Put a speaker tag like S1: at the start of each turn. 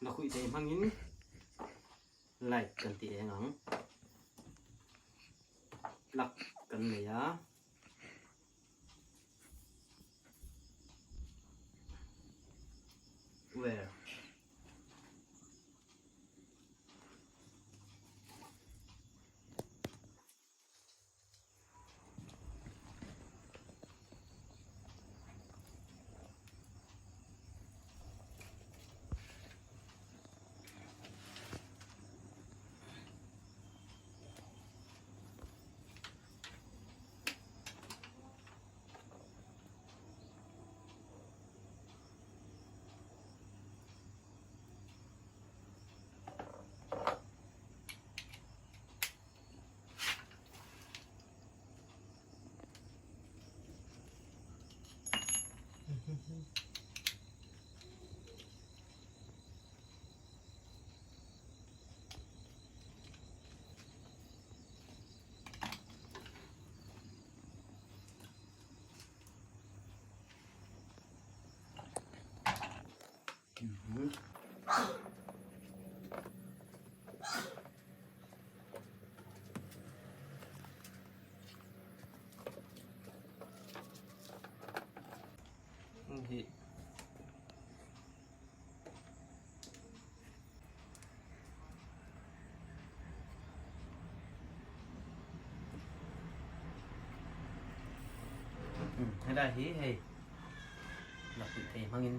S1: Lakhuih thei hmangin light kan ti eng ang. Plug kan nei a. Where? Hi helai hi hei lakhuih thei hmangin.